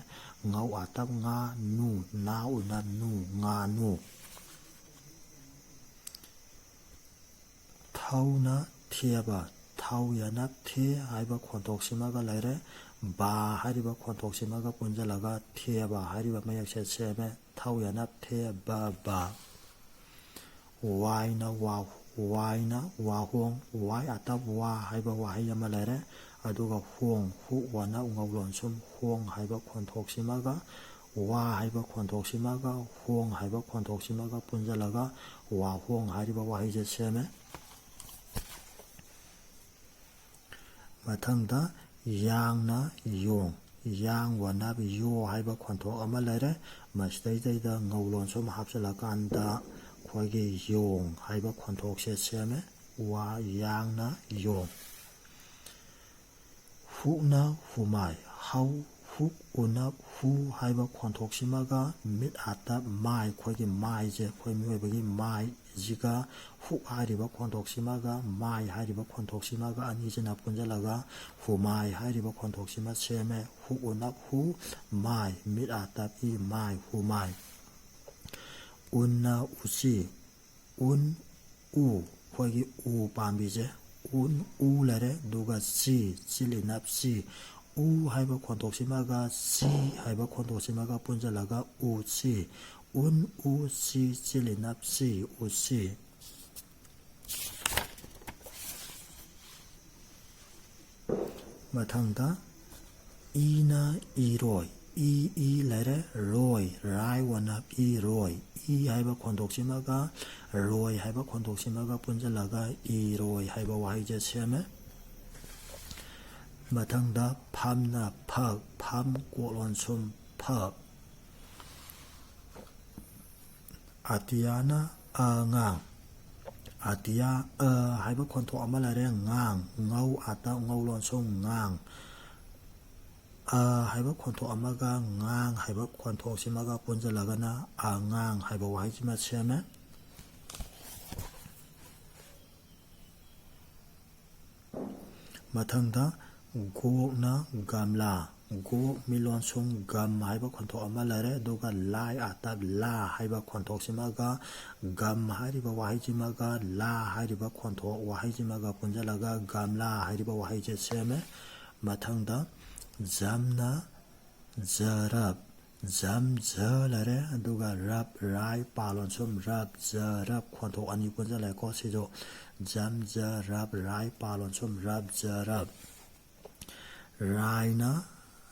ꯉꯧ ꯑꯥꯇꯞ ꯉꯥ, ꯅꯨ, ꯅꯥ ꯎꯅ ꯅꯨ, ꯉꯥꯅꯨ꯫ ꯊꯧꯅ ꯊꯦꯕ꯫ ꯊꯧ ꯌꯥꯅ ꯊꯦ ꯍꯥꯏꯕ ꯈꯣꯟꯊꯣꯛꯁꯤꯃꯒ ꯂꯩꯔꯦ꯫ ꯕꯥ ꯍꯥꯏꯔꯤꯕ ꯈꯣꯟꯊꯣꯛꯁꯤꯃꯒ ꯄꯨꯟꯁꯤꯜꯂꯒ ꯊꯦꯕ ꯍꯥꯏꯔꯤꯕ ꯃꯌꯦꯛꯁꯦ ꯁꯦꯝꯃꯦ꯫ ꯊꯧ ꯌꯥꯅ ꯊꯦ ꯕ ꯕꯥ꯫ ꯋꯥꯏꯅ ꯋꯥ-, ꯋꯥꯏꯅ ꯋꯥꯍꯣꯡ꯫ ꯋꯥꯏ ꯑꯥꯇꯞ ꯋꯥ ꯍꯥꯏꯕ ꯋꯥꯍꯩ ꯑꯃ ꯂꯩꯔꯦ꯫ ꯑꯗꯨꯒ ꯍꯣꯡ, ꯍꯨꯛ ꯋꯥꯅ ꯉꯧ ꯂꯣꯟꯁꯨꯝ ꯍꯣꯡ ꯍꯥꯏꯕ ꯈꯣꯟꯊꯣꯛꯁꯤꯃꯒ, ꯋꯥ ꯍꯥꯏꯕ ꯈꯣꯟꯊꯣꯛꯁꯤꯃꯒ, ꯍꯣꯡ ꯍꯥꯏꯕ ꯈꯣꯟꯊꯣꯛꯁꯤꯃꯒ ꯄꯨꯟꯁꯤꯜꯂꯒ ꯋꯥꯍꯣꯡ ꯍꯥꯏꯔꯤꯕ ꯋꯥꯍꯩꯁꯦ ꯁꯦꯝꯃꯦ꯫ ꯃꯊꯪꯗ ꯌꯥꯡꯅ ꯌꯣꯡ꯫ ꯌꯥꯡ ꯋꯥꯅ ꯌꯣ ꯍꯥꯏꯕ ꯈꯣꯟꯊꯣꯛ ꯑꯃ ꯂꯩꯔꯦ꯫ ꯃꯁꯤꯗꯩꯗꯩꯗ ꯉꯧ ꯂꯣꯟꯁꯨꯝ ꯍꯥꯞꯆꯤꯜꯂꯀꯥꯟꯗ ꯑꯩꯈꯣꯏꯒꯤ ꯌꯣꯡ ꯍꯥꯏꯕ ꯈꯣꯟꯊꯣꯛꯁꯦ ꯁꯦꯝꯃꯦ꯫ ꯋꯥ ꯌꯥꯡꯅ ꯌꯣꯡ꯫ ꯍꯨꯛꯅ ꯍꯨꯃꯥꯏ꯫ ꯍꯧ, ꯍꯨꯛ ꯎꯅ ꯍꯨ ꯍꯥꯏꯕ ꯈꯣꯟꯊꯣꯛꯁꯤꯃꯒ ꯃꯤꯠ ꯑꯥꯇꯞ ꯃꯥꯏ, ꯑꯩꯈꯣꯏꯒꯤ ꯃꯥꯏꯁꯦ, ꯑꯩꯈꯣꯏ ꯃꯤꯑꯣꯏꯕꯒꯤ ꯃꯥꯏꯁꯤꯒ ꯍꯨꯛ ꯍꯥꯏꯔꯤꯕ ꯈꯣꯟꯊꯣꯛꯁꯤꯃꯒ ꯃꯥꯏ ꯍꯥꯏꯔꯤꯕ ꯈꯣꯟꯊꯣꯛꯁꯤꯃꯒ ꯑꯅꯤꯁꯤꯅ ꯄꯨꯟꯁꯤꯜꯂꯒ ꯍꯨꯃꯥꯏ ꯍꯥꯏꯔꯤꯕ ꯈꯣꯟꯊꯣꯛꯁꯤꯃ ꯁꯦꯝꯃꯦ꯫ ꯍꯨꯛ ꯎꯅ ꯍꯨ, ꯃꯥꯏ, ꯃꯤꯠ ꯑꯥꯇꯞ ꯏ, ꯃꯥꯏ, ꯍꯨꯃꯥꯏ꯫ ꯎꯟꯅ ꯎꯆꯤ꯫ ꯎꯟ, ꯎ, ꯑꯩꯈꯣꯏꯒꯤ ꯎ ꯄꯥꯝꯕꯤꯁꯦ꯫ ꯎꯟ, ꯎ ꯂꯩꯔꯦ, ꯑꯗꯨꯒ ꯆꯤ, ꯆꯤꯜ ꯏꯅꯞ ꯆꯤ꯫ ꯎ ꯍꯥꯏꯕ ꯈꯣꯟꯊꯣꯛꯁꯤꯃꯒ ꯆꯤ ꯍꯥꯏꯕ ꯈꯣꯟꯊꯣꯛꯁꯤꯃꯒ ꯄꯨꯟꯁꯤꯜꯂꯒ ꯎꯆꯤ꯫ ꯎꯟ, ꯎ, ꯆꯤ, ꯆꯤꯜ ꯏꯅꯞ ꯆꯤ, ꯎꯆꯤ꯫ ꯃꯊꯪꯗ ꯏꯅ ꯏꯔꯣꯏ꯫ ꯏ, ꯏ ꯂꯩꯔꯦ, ꯔꯣꯏ, ꯔꯥꯏ ꯋꯥꯅꯞ ꯏ ꯔꯣꯏ꯫ ꯏ ꯍꯥꯏꯕ ꯈꯣꯟꯊꯣꯛꯁꯤꯃꯒ ꯔꯣꯏ ꯍꯥꯏꯕ ꯈꯣꯟꯊꯣꯛꯁꯤꯃꯒ ꯄꯨꯟꯁꯤꯜꯂꯒ ꯏꯔꯣꯏ ꯍꯥꯏꯕ ꯋꯥꯍꯩꯁꯦ ꯁꯦꯝꯃꯦ꯫ ꯃꯊꯪꯗ ꯐꯝꯅ ꯐꯛ, ꯐꯝ ꯀꯣꯛ ꯂꯣꯟꯁꯨꯝ ꯐꯛ꯫ ꯑꯇꯤꯌꯥꯅ ꯑꯉꯥꯡ꯫ ꯑꯇꯤꯌꯥ ꯑ ꯍꯥꯏꯕ ꯈꯣꯟꯊꯣꯛ ꯑꯃ ꯂꯩꯔꯦ, ꯉꯥꯡ, ꯉꯧ ꯑꯥꯇ ꯉꯧ ꯂꯣꯟꯁꯨꯝ ꯉꯥꯡ꯫ ꯑ ꯍꯥꯏꯕ ꯈꯣꯟꯊꯣꯛ ꯑꯃꯒ ꯉꯥꯡ ꯍꯥꯏꯕ ꯈꯣꯟꯊꯣꯛꯁꯤꯃꯒ ꯄꯨꯟꯁꯤꯜꯂꯒꯅ ꯑꯉꯥꯡ ꯍꯥꯏꯕ ꯋꯥꯍꯩꯁꯤꯃ ꯁꯦꯝꯃꯦ꯫ ꯃꯊꯪꯗ ꯒꯣꯛꯅ ꯒꯝꯂꯥ꯫ ꯒꯣꯛ ꯃꯤꯠ ꯂꯣꯟꯁꯨꯝ ꯒꯝ ꯍꯥꯏꯕ ꯈꯣꯟꯊꯣꯛ ꯑꯃ ꯂꯩꯔꯦ, ꯑꯗꯨꯒ ꯂꯥꯏ ꯑꯥꯇꯞ ꯂꯥ ꯍꯥꯏꯕ ꯈꯣꯟꯊꯣꯛꯁꯤꯃꯒ ꯒꯝ ꯍꯥꯏꯔꯤꯕ ꯋꯥꯍꯩꯁꯤꯃꯒ ꯂꯥ ꯍꯥꯏꯔꯤꯕ ꯈꯣꯟꯊꯣꯛ ꯋꯥꯍꯩꯁꯤꯃꯒ ꯄꯨꯟꯁꯤꯜꯂꯒ ꯒꯝꯂꯥ ꯍꯥꯏꯔꯤꯕ ꯋꯥꯍꯩꯁꯦ ꯁꯦꯝꯃꯦ꯫ ꯃꯊꯪꯗ ꯖꯝꯅ ꯖꯔꯞ꯫ ꯖꯝ ꯖ ꯂꯩꯔꯦ, ꯑꯗꯨꯒ ꯔꯞ ꯔꯥꯏ ꯄꯥ ꯂꯣꯟꯁꯨꯝ ꯔꯞ ꯖꯔꯞ ꯈꯣꯟꯊꯣꯛ ꯑꯅꯤ ꯄꯨꯟꯁꯤꯜꯂꯦꯀꯣ꯫ ꯁꯤꯁꯨ ꯖꯝ ꯖ ꯔꯞ ꯔꯥꯏ ꯄꯥ ꯂꯣꯟꯁꯨꯝ ꯔꯞ ꯖꯔꯞ꯫ ꯔꯥꯏꯅ,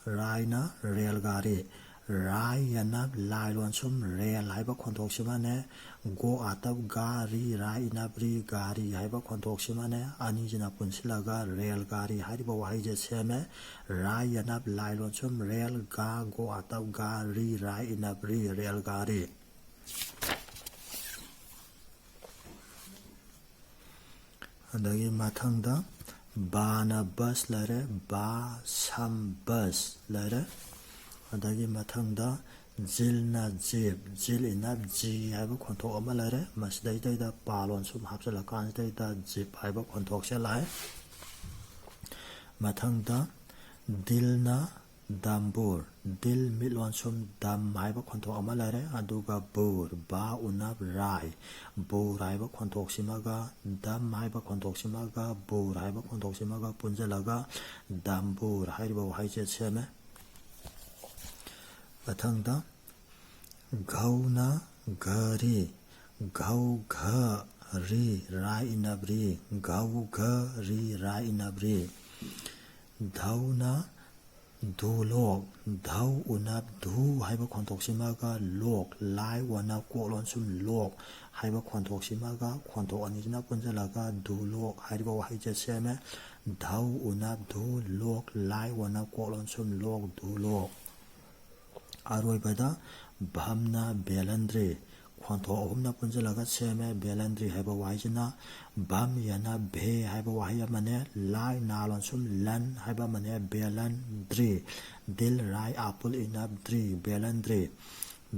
ꯔꯥꯏꯅ ꯔꯦꯜ ꯒꯥꯔꯤ꯫ ꯔꯥꯏ ꯌꯦꯅꯞ ꯂꯥꯏ ꯂꯣꯟꯁꯨꯝ ꯔꯦꯜ ꯍꯥꯏꯕ ꯈꯣꯟꯊꯣꯛꯁꯤꯃꯅꯦ, ꯒꯣ ꯑꯥꯇꯞ ꯒꯥ ꯔꯤ ꯔꯥꯏ ꯏꯅꯞ ꯔꯤ ꯒꯥꯔꯤ ꯍꯥꯏꯕ ꯈꯣꯟꯊꯣꯛꯁꯤꯃꯅꯦ, ꯑꯅꯤꯁꯤꯅ ꯄꯨꯟꯁꯤꯜꯂꯒ ꯔꯦꯜ ꯒꯥꯔꯤ ꯍꯥꯏꯔꯤꯕ ꯋꯥꯍꯩꯁꯦ ꯁꯦꯝꯃꯦ꯫ ꯔꯥꯏ ꯌꯦꯅꯞ ꯂꯥꯏ ꯂꯣꯟꯁꯨꯝ ꯔꯦꯜ, ꯒꯥ ꯒꯣ ꯑꯥꯇꯞ ꯒꯥ ꯔꯤ ꯔꯥꯏ ꯏꯅꯞ ꯔꯤ ꯔꯦꯜ ꯒꯥꯔꯤ꯫ ꯑꯗꯒꯤ ꯃꯊꯪꯗ ꯕꯥꯅ ꯕꯁ ꯂꯩꯔꯦ, ꯕꯥ ꯁꯝ ꯕꯁ ꯂꯩꯔꯦ꯫ ꯑꯗꯒꯤ ꯃꯊꯪꯗ ꯖꯤꯜꯅ ꯖꯤꯞ, ꯖꯤꯜ ꯏꯅꯞ ꯖꯤ ꯍꯥꯏꯕ ꯈꯣꯟꯊꯣꯛ ꯑꯃ ꯂꯩꯔꯦ꯫ ꯃꯁꯤꯗꯩꯗꯩꯗ ꯄꯥ ꯂꯣꯟꯁꯨꯝ ꯍꯥꯞꯆꯤꯜꯂꯀꯥꯟꯁꯤꯗꯩꯗ ꯖꯤꯞ ꯍꯥꯏꯕ ꯈꯣꯟꯊꯣꯛꯁꯦ ꯂꯥꯛꯑꯦ꯫ ꯃꯊꯪꯗ ꯗꯤꯜꯅ ꯗꯝꯕꯨꯔ꯫ ꯗꯤꯜ ꯃꯤꯠ ꯂꯣꯟꯁꯨꯝ ꯗꯝ ꯍꯥꯏꯕ ꯈꯣꯟꯊꯣꯛ ꯑꯃ ꯂꯩꯔꯦ, ꯑꯗꯨꯒ ꯕꯨꯔ, ꯕꯥ ꯎꯅꯞ ꯔꯥꯏ, ꯕꯨꯔ ꯍꯥꯏꯕ ꯈꯣꯟꯊꯣꯛꯁꯤꯃꯒ ꯗꯝ ꯍꯥꯏꯕ ꯈꯣꯟꯊꯣꯛꯁꯤꯃꯒ ꯕꯨꯔ ꯍꯥꯏꯕ ꯈꯣꯟꯊꯣꯛꯁꯤꯃꯒ ꯄꯨꯟꯁꯤꯜꯂꯒ ꯗꯝꯕꯨꯔ ꯍꯥꯏꯔꯤꯕ ꯋꯥꯍꯩꯁꯦ ꯁꯦꯝꯃꯦ꯫ ꯃꯊꯪꯗ ꯘꯧꯅ ꯘꯔꯤ, ꯘꯧ ꯘ ꯔꯤ ꯔꯥꯏ ꯏꯅꯞ ꯔꯤ, ꯘꯧ ꯘ ꯔꯤ ꯔꯥꯏ ꯏꯅꯞ ꯔꯤ꯫ ꯙꯧꯅ ꯙꯨ ꯂꯣꯛ꯫ ꯙꯧ ꯎꯅꯞ ꯙꯨ ꯍꯥꯏꯕ ꯈꯣꯟꯊꯣꯛꯁꯤꯃꯒ ꯂꯣꯛ, ꯂꯥꯏ ꯋꯥꯅ ꯀꯣꯛ ꯂꯣꯟꯁꯨꯝ ꯂꯣꯛ ꯍꯥꯏꯕ ꯈꯣꯟꯊꯣꯛꯁꯤꯃꯒ, ꯈꯣꯟꯊꯣꯛ ꯑꯅꯤꯁꯤꯅ ꯄꯨꯟꯁꯤꯜꯂꯒ ꯙꯨ ꯂꯣꯛ ꯍꯥꯏꯔꯤꯕ ꯋꯥꯍꯩꯁꯦ ꯁꯦꯝꯃꯦ꯫ ꯙꯧ ꯎꯅꯞ ꯙꯨ ꯂꯣꯛ, ꯂꯥꯏ ꯋꯥꯅ ꯀꯣꯛ ꯂꯣꯟꯁꯨꯝ ꯂꯣꯛ, ꯙꯨ ꯂꯣꯛ꯫ ꯑꯔꯣꯏꯕꯗ ꯚꯝꯅ ꯕꯦꯂꯟꯗ꯭ꯔꯤ꯫ ꯈꯣꯟꯊꯣꯛ ꯑꯍꯨꯝꯅ ꯄꯨꯟꯁꯤꯜꯂꯒ ꯁꯦꯝꯃꯦ ꯕꯦꯂꯟꯗ꯭ꯔꯤ ꯍꯥꯏꯕ ꯋꯥꯍꯩꯁꯤꯅ꯫ ꯚꯝ ꯌꯥꯅ ꯚꯦ ꯍꯥꯏꯕ ꯋꯥꯍꯩ ꯑꯃꯅꯦ, ꯂꯥꯏ ꯅꯥ ꯂꯣꯟꯁꯨꯝ ꯂꯟ ꯍꯥꯏꯕ ꯑꯃꯅꯦ, ꯕꯦꯂꯟꯗ꯭ꯔꯤ꯫ ꯗꯤꯜ ꯔꯥꯏ ꯑꯥꯄꯨꯜ ꯏꯅꯞ ꯗ꯭ꯔꯤ, ꯕꯦꯂꯟꯗ꯭ꯔꯤ꯫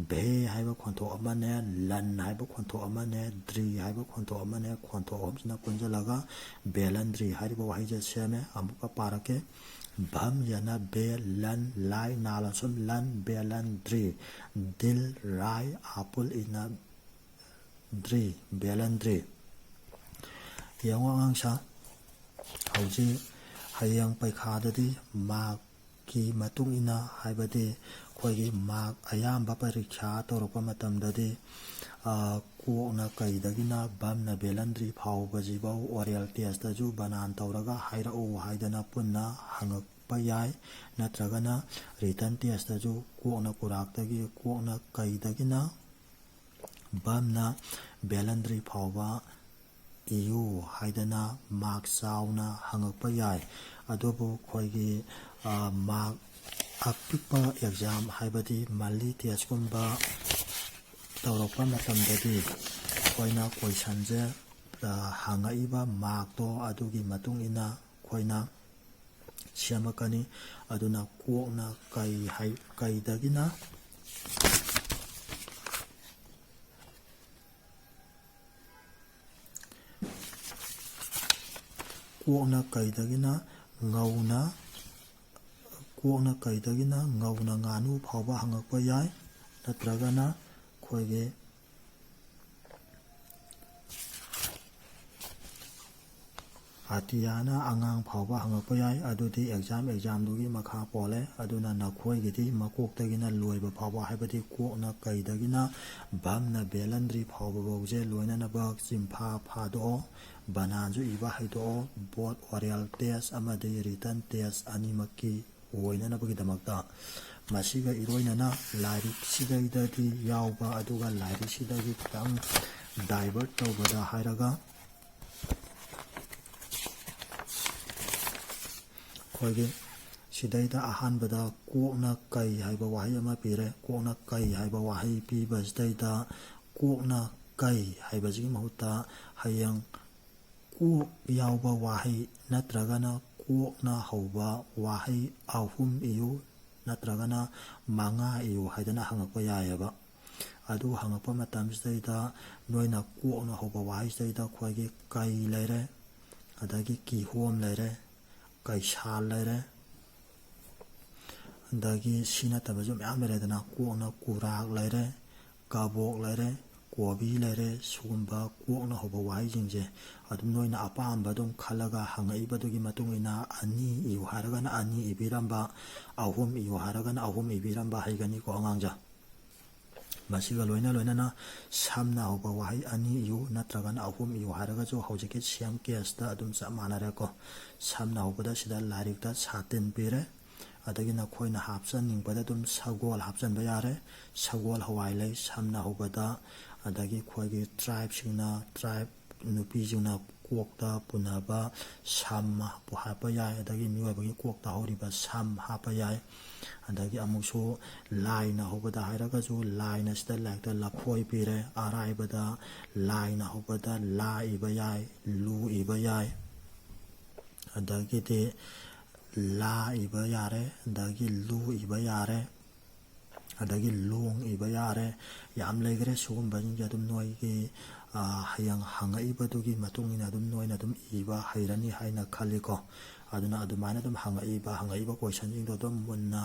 ꯚꯦ ꯍꯥꯏꯕ ꯈꯣꯟꯊꯣꯛ ꯑꯃꯅꯦ, ꯂꯟ ꯍꯥꯏꯕ ꯈꯣꯟꯊꯣꯛ ꯑꯃꯅꯦ, ꯗ꯭ꯔꯤ ꯍꯥꯏꯕ ꯈꯣꯟꯊꯣꯛ ꯑꯃꯅꯦ, ꯈꯣꯟꯊꯣꯛ ꯑꯍꯨꯝꯁꯤꯅ ꯄꯨꯟꯁꯤꯜꯂꯒ ꯕꯦꯂꯟꯗ꯭ꯔꯤ ꯍꯥꯏꯔꯤꯕ ꯋꯥꯍꯩꯁꯦ ꯁꯦꯝꯃꯦ꯫ ꯑꯃꯨꯛꯀ ꯄꯥꯔꯛꯀꯦ꯫ ꯚꯝ ꯌꯥꯅ ꯚꯦ ꯂꯟ, ꯂꯥꯏ ꯅꯥ ꯂꯣꯟꯁꯨꯝ ꯂꯟ, ꯕꯦꯂꯟꯗ꯭ꯔꯤ꯫ ꯗꯤꯜ ꯔꯥꯏ ꯑꯥꯄꯨꯜ ꯏꯅꯞ ꯗ꯭ꯔꯤ, ꯕꯦꯂꯟꯗ꯭ꯔꯤ꯫ ꯌꯦꯡꯉꯣ ꯑꯉꯥꯡꯁꯥ, ꯍꯧꯖꯤꯛ ꯍꯌꯦꯡ ꯄꯩꯈꯥꯗꯗꯤ ꯃꯥꯔꯛꯀꯤ ꯃꯇꯨꯡ ꯏꯟꯅ, ꯍꯥꯏꯕꯗꯤ ꯑꯩꯈꯣꯏꯒꯤ ꯃꯥꯔꯛ ꯑꯌꯥꯝꯕ ꯄꯔꯤꯈ꯭ꯌꯥ ꯇꯧꯔꯛꯄ ꯃꯇꯝꯗꯗꯤ, ꯑ, ꯀꯣꯛꯅ ꯀꯩꯗꯒꯤꯅ ꯚꯝꯅ ꯕꯦꯂꯟꯗ꯭ꯔꯤ ꯐꯥꯎꯕꯁꯤꯐꯧ oral testꯇꯁꯨ ꯕꯅꯥꯟ ꯇꯧꯔꯒ ꯍꯥꯏꯔꯛꯎ ꯍꯥꯏꯗꯅ ꯄꯨꯟꯅ ꯍꯪꯉꯛꯄ ꯌꯥꯏ꯫ ꯅꯠꯇ꯭ꯔꯒꯅ written testꯇꯁꯨ ꯀꯣꯛꯅ ꯀꯨꯔꯥꯛꯇꯒꯤ, ꯀꯣꯛꯅ ꯀꯩꯗꯒꯤꯅ ꯚꯝꯅ ꯕꯦꯂꯟꯗ꯭ꯔꯤ ꯐꯥꯎꯕ ꯏꯌꯨ ꯍꯥꯏꯗꯅ ꯃꯥꯔꯛ ꯆꯥꯎꯅ ꯍꯪꯉꯛꯄ ꯌꯥꯏ꯫ ꯑꯗꯨꯕꯨ ꯑꯩꯈꯣꯏꯒꯤ, ꯑ, ꯃꯥꯔꯛ ꯑꯄꯤꯛꯄ exam, ꯍꯥꯏꯕꯗꯤ monthly testꯀꯨꯝꯕ ꯇꯧꯔꯛꯄ ꯃꯇꯝꯗꯗꯤ ꯑꯩꯈꯣꯏꯅ questionꯁꯦ, ꯑ, ꯍꯪꯉꯛꯏꯕ ꯃꯥꯔꯛꯇꯣ ꯑꯗꯨꯒꯤ ꯃꯇꯨꯡ ꯏꯟꯅ ꯑꯩꯈꯣꯏꯅ ꯁꯦꯝꯃꯛꯀꯅꯤ꯫ ꯑꯗꯨꯅ ꯀꯣꯛꯅ ꯀꯩ ꯍꯥꯏ-, ꯀꯩꯗꯒꯤꯅ, ꯀꯣꯛꯅ ꯀꯩꯗꯒꯤꯅ ꯉꯧꯅ, ꯀꯣꯛꯅ ꯀꯩꯗꯒꯤꯅ ꯉꯧꯅ ꯉꯥꯅꯨ ꯐꯥꯎꯕ ꯍꯪꯉꯛꯄ ꯌꯥꯏ꯫ ꯅꯠꯇ꯭ꯔꯒꯅ ꯑꯩꯈꯣꯏꯒꯤ ꯑꯇꯤꯌꯥꯅ ꯑꯉꯥꯡ ꯐꯥꯎꯕ ꯍꯪꯉꯛꯄ ꯌꯥꯏ꯫ ꯑꯗꯨꯗꯤ exam examꯗꯨꯒꯤ ꯃꯈꯥ ꯄꯣꯜꯂꯦ꯫ ꯑꯗꯨꯅ ꯅꯈꯣꯏꯒꯤꯗꯤ ꯃꯀꯣꯛꯇꯒꯤꯅ ꯂꯣꯏꯕ ꯐꯥꯎꯕ, ꯍꯥꯏꯕꯗꯤ ꯀꯣꯛꯅ ꯀꯩꯗꯒꯤꯅ ꯚꯝꯅ ꯕꯦꯂꯟꯗ꯭ꯔꯤ ꯐꯥꯎꯕ ꯐꯥꯎꯁꯦ ꯂꯣꯏꯅꯅꯕ ꯆꯤꯟꯐꯥ ꯐꯥꯗꯣꯛꯑꯣ꯫ ꯕꯅꯥꯟꯁꯨ ꯏꯕ ꯍꯩꯗꯣꯛꯑꯣ꯫ Both oral test ꯑꯃꯗꯤ written test ꯑꯅꯤꯃꯛꯀꯤ ꯑꯣꯏꯅꯅꯕꯒꯤꯗꯃꯛꯇ꯫ ꯃꯁꯤꯒ ꯏꯔꯣꯏꯅꯅ ꯂꯥꯏꯔꯤꯛꯁꯤꯗꯩꯗꯗꯤ ꯌꯥꯎꯕ, ꯑꯗꯨꯒ ꯂꯥꯏꯔꯤꯛꯁꯤꯗꯒꯤ ꯈꯤꯇꯪ divert ꯇꯧꯕꯗ ꯍꯥꯏꯔꯒ, ꯑꯩꯈꯣꯏꯒꯤ ꯁꯤꯗꯩꯗ ꯑꯍꯥꯟꯕꯗ ꯀꯣꯛꯅ ꯀꯩ ꯍꯥꯏꯕ ꯋꯥꯍꯩ ꯑꯃ ꯄꯤꯔꯦ꯫ ꯀꯣꯛꯅ ꯀꯩ ꯍꯥꯏꯕ ꯋꯥꯍꯩ ꯄꯤꯕꯁꯤꯗꯩꯗ ꯀꯣꯛꯅ ꯀꯩ ꯍꯥꯏꯕꯁꯤꯒꯤ ꯃꯍꯨꯠꯇ ꯍꯌꯦꯡ ꯀꯣꯛ ꯌꯥꯎꯕ ꯋꯥꯍꯩ ꯅꯠꯇ꯭ꯔꯒꯅ ꯀꯣꯛꯅ ꯍꯧꯕ ꯋꯥꯍꯩ ꯑꯍꯨꯝ ꯏꯌꯨ ꯅꯠꯇ꯭ꯔꯒꯅ ꯃꯉꯥ ꯏꯌꯨ ꯍꯥꯏꯗꯅ ꯍꯪꯉꯛꯄ ꯌꯥꯏꯑꯕ꯫ ꯑꯗꯨ ꯍꯪꯉꯛꯄ ꯃꯇꯝꯁꯤꯗꯩꯗ ꯅꯣꯏꯅ ꯀꯣꯛꯅ ꯍꯧꯕ ꯋꯥꯍꯩꯁꯤꯗꯩꯗ ꯑꯩꯈꯣꯏꯒꯤ ꯀꯩ ꯂꯩꯔꯦ, ꯑꯗꯒꯤ ꯀꯤꯍꯣꯝ ꯂꯩꯔꯦ, ꯀꯩꯁꯥꯜ ꯂꯩꯔꯦ, ꯑꯗꯒꯤ ꯁꯤ ꯅꯠꯇꯕꯁꯨ ꯃꯌꯥꯝ ꯂꯩꯔꯦꯗꯅ, ꯀꯣꯛꯅ ꯀꯨꯔꯥꯛ ꯂꯩꯔꯦ, ꯀꯕꯣꯛ ꯂꯩꯔꯦ, ꯀꯣꯕꯤ ꯂꯩꯔꯦ, ꯁꯤꯒꯨꯝꯕ ꯀꯣꯛꯅ ꯍꯧꯕ ꯋꯥꯍꯩꯁꯤꯡꯁꯦ ꯑꯗꯨꯝ ꯅꯣꯏꯅ ꯑꯄꯥꯝꯕ ꯑꯗꯨꯝ ꯈꯜꯂꯒ ꯍꯪꯉꯛꯏꯕꯗꯨꯒꯤ ꯃꯇꯨꯡ ꯏꯟꯅ ꯑꯅꯤ ꯏꯌꯨ ꯍꯥꯏꯔꯒꯅ ꯑꯅꯤ ꯏꯕꯤꯔꯝꯕ, ꯑꯍꯨꯝ ꯏꯌꯨ ꯍꯥꯏꯔꯒꯅ ꯑꯍꯨꯝ ꯏꯕꯤꯔꯝꯕ ꯍꯩꯒꯅꯤꯀꯣ ꯑꯉꯥꯡꯁꯦ꯫ ꯃꯁꯤꯒ ꯂꯣꯏꯅ ꯂꯣꯏꯅꯅ ꯁꯝꯅ ꯍꯧꯕ ꯋꯥꯍꯩ ꯑꯅꯤ ꯏꯌꯨ ꯅꯠꯇ꯭ꯔꯒꯅ ꯑꯍꯨꯝ ꯏꯌꯨ ꯍꯥꯏꯔꯒꯁꯨ ꯍꯧꯖꯤꯛꯀꯤ same caseꯇ ꯑꯗꯨꯝ ꯆꯞ ꯃꯥꯟꯅꯔꯦꯀꯣ꯫ ꯁꯝꯅ ꯍꯧꯕꯗ ꯁꯤꯗ ꯂꯥꯏꯔꯤꯛꯇ ꯁꯥꯇꯤꯟ ꯄꯤꯔꯦ, ꯑꯗꯒꯤ ꯅꯈꯣꯏꯅ ꯍꯥꯞꯆꯟꯅꯤꯡꯕꯗ ꯑꯗꯨꯝ ꯁꯒꯣꯜ ꯍꯥꯞꯆꯟꯕ ꯌꯥꯔꯦ꯫ ꯁꯒꯣꯜ ꯍꯋꯥꯏ ꯂꯩ ꯁꯝꯅ ꯍꯧꯕꯗ, ꯑꯗꯒꯤ ꯑꯩꯈꯣꯏꯒꯤ tribeꯁꯤꯡꯅ, tribe ꯅꯨꯄꯤꯁꯤꯡꯅ ꯀꯣꯛꯇ ꯄꯨꯅꯕ ꯁꯝ ꯍꯥꯞꯄ ꯌꯥꯏ, ꯑꯗꯒꯤ ꯃꯤꯑꯣꯏꯕꯒꯤ ꯀꯣꯛꯇ ꯍꯧꯔꯤꯕ ꯁꯝ ꯍꯥꯞꯄ ꯌꯥꯏ꯫ ꯑꯗꯒꯤ ꯑꯃꯨꯛꯁꯨ ꯂꯥꯏꯅ ꯍꯧꯕꯗ ꯍꯥꯏꯔꯒꯁꯨ ꯂꯥꯏꯅ ꯁꯤꯗ ꯂꯥꯏꯔꯤꯛꯇ ꯂꯐꯣꯏ ꯄꯤꯔꯦ꯫ ꯑꯔꯥꯏꯕꯗ ꯂꯥꯏꯅ ꯍꯧꯕꯗ ꯂꯥ ꯏꯕ ꯌꯥꯏ, ꯂꯨ ꯏꯕ ꯌꯥꯏ꯫ ꯑꯗꯒꯤꯗꯤ ꯂꯥ ꯏꯕ ꯌꯥꯔꯦ, ꯑꯗꯒꯤ ꯂꯨ ꯏꯕ ꯌꯥꯔꯦ, ꯑꯗꯒꯤ ꯂꯣꯡ ꯏꯕ ꯌꯥꯔꯦ꯫ ꯌꯥꯝ ꯂꯩꯈ꯭ꯔꯦ ꯁꯤꯒꯨꯝꯕꯁꯤꯡꯁꯦ꯫ ꯑꯗꯨꯝ ꯅꯣꯏꯒꯤ, ꯑ, ꯍꯌꯦꯡ ꯍꯪꯉꯛꯏꯕꯗꯨꯒꯤ ꯃꯇꯨꯡ ꯏꯟꯅ ꯑꯗꯨꯝ ꯅꯣꯏꯅ ꯑꯗꯨꯝ ꯏꯕ ꯍꯩꯔꯅꯤ ꯍꯥꯏꯅ ꯈꯜꯂꯤꯀꯣ꯫ ꯑꯗꯨꯅ ꯑꯗꯨꯃꯥꯏꯅ ꯑꯗꯨꯝ ꯍꯪꯉꯛꯏꯕ, ꯍꯪꯉꯛꯏꯕ questionꯁꯤꯡꯗꯣ ꯑꯗꯨꯝ ꯃꯨꯟꯅ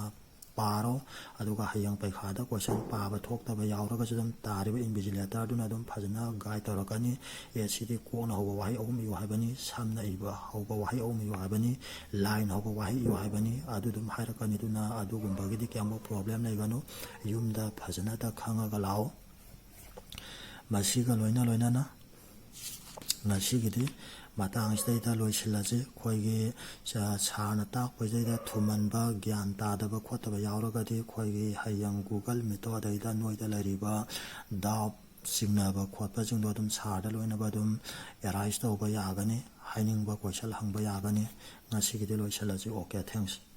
ꯄꯥꯔꯣ꯫ ꯑꯗꯨꯒ ꯍꯌꯦꯡ ꯄꯩꯈꯥꯗ question ꯄꯥꯕ ꯊꯣꯛꯇꯕ ꯌꯥꯎꯔꯒꯁꯨ ꯑꯗꯨꯝ ꯇꯥꯔꯤꯕ invigilatorꯗꯨꯅ ꯑꯗꯨꯝ ꯐꯖꯅ guide ꯇꯧꯔꯛꯀꯅꯤ꯫ ꯑꯦ, ꯁꯤꯗꯤ ꯀꯣꯛꯅ ꯍꯧꯕ ꯋꯥꯍꯩ ꯑꯍꯨꯝ ꯏꯌꯨ ꯍꯥꯏꯕꯅꯤ, ꯁꯝꯅ ꯏꯕ ꯍꯧꯕ ꯋꯥꯍꯩ ꯑꯍꯨꯝ ꯏꯌꯨ ꯍꯥꯏꯕꯅꯤ, ꯂꯥꯏꯅ ꯍꯧꯕ ꯋꯥꯍꯩ ꯏꯌꯨ ꯍꯥꯏꯕꯅꯤ, ꯑꯗꯨ ꯑꯗꯨꯝ ꯍꯥꯏꯔꯛꯀꯅꯤ꯫ ꯑꯗꯨꯅ ꯑꯗꯨꯒꯨꯝꯕꯒꯤꯗꯤ ꯀꯌꯥꯝꯕꯨ problem ꯂꯩꯒꯅꯨ꯫ ꯌꯨꯝꯗ ꯐꯖꯅꯗ ꯈꯪꯉꯒ ꯂꯥꯛꯑꯣ꯫ ꯃꯁꯤꯒ ꯂꯣꯏꯅ ꯂꯣꯏꯅꯅ ꯉꯁꯤꯒꯤꯗꯤ ꯃꯇꯥꯡꯁꯤꯗꯩꯗ ꯂꯣꯏꯁꯤꯜꯂꯁꯤ꯫ ꯑꯩꯈꯣꯏꯒꯤ ꯁꯥꯔꯅ ꯇꯥꯛꯄꯁꯤꯗꯩꯗ ꯊꯨꯃꯟꯕ, ꯒ꯭ꯌꯥꯟ ꯇꯥꯗꯕ ꯈꯣꯠꯇꯕ ꯌꯥꯎꯔꯒꯗꯤ ꯑꯩꯈꯣꯏꯒꯤ ꯍꯌꯦꯡ Google Meet ꯑꯗꯩꯗ ꯅꯣꯏꯗ ꯂꯩꯔꯤꯕ doubt, ꯆꯤꯡꯅꯕ ꯈꯣꯠꯄꯁꯤꯡꯗꯣ ꯑꯗꯨꯝ ꯁꯥꯔꯗ ꯂꯣꯏꯅꯕ ꯑꯗꯨꯝ arise ꯇꯧꯕ ꯌꯥꯒꯅꯤ, ꯍꯥꯏꯅꯤꯡꯕ question ꯍꯪꯕ ꯌꯥꯒꯅꯤ꯫ ꯉꯁꯤꯒꯤꯗꯤ ꯂꯣꯏꯁꯤꯜꯂꯁꯤ꯫ Okay, thanks꯫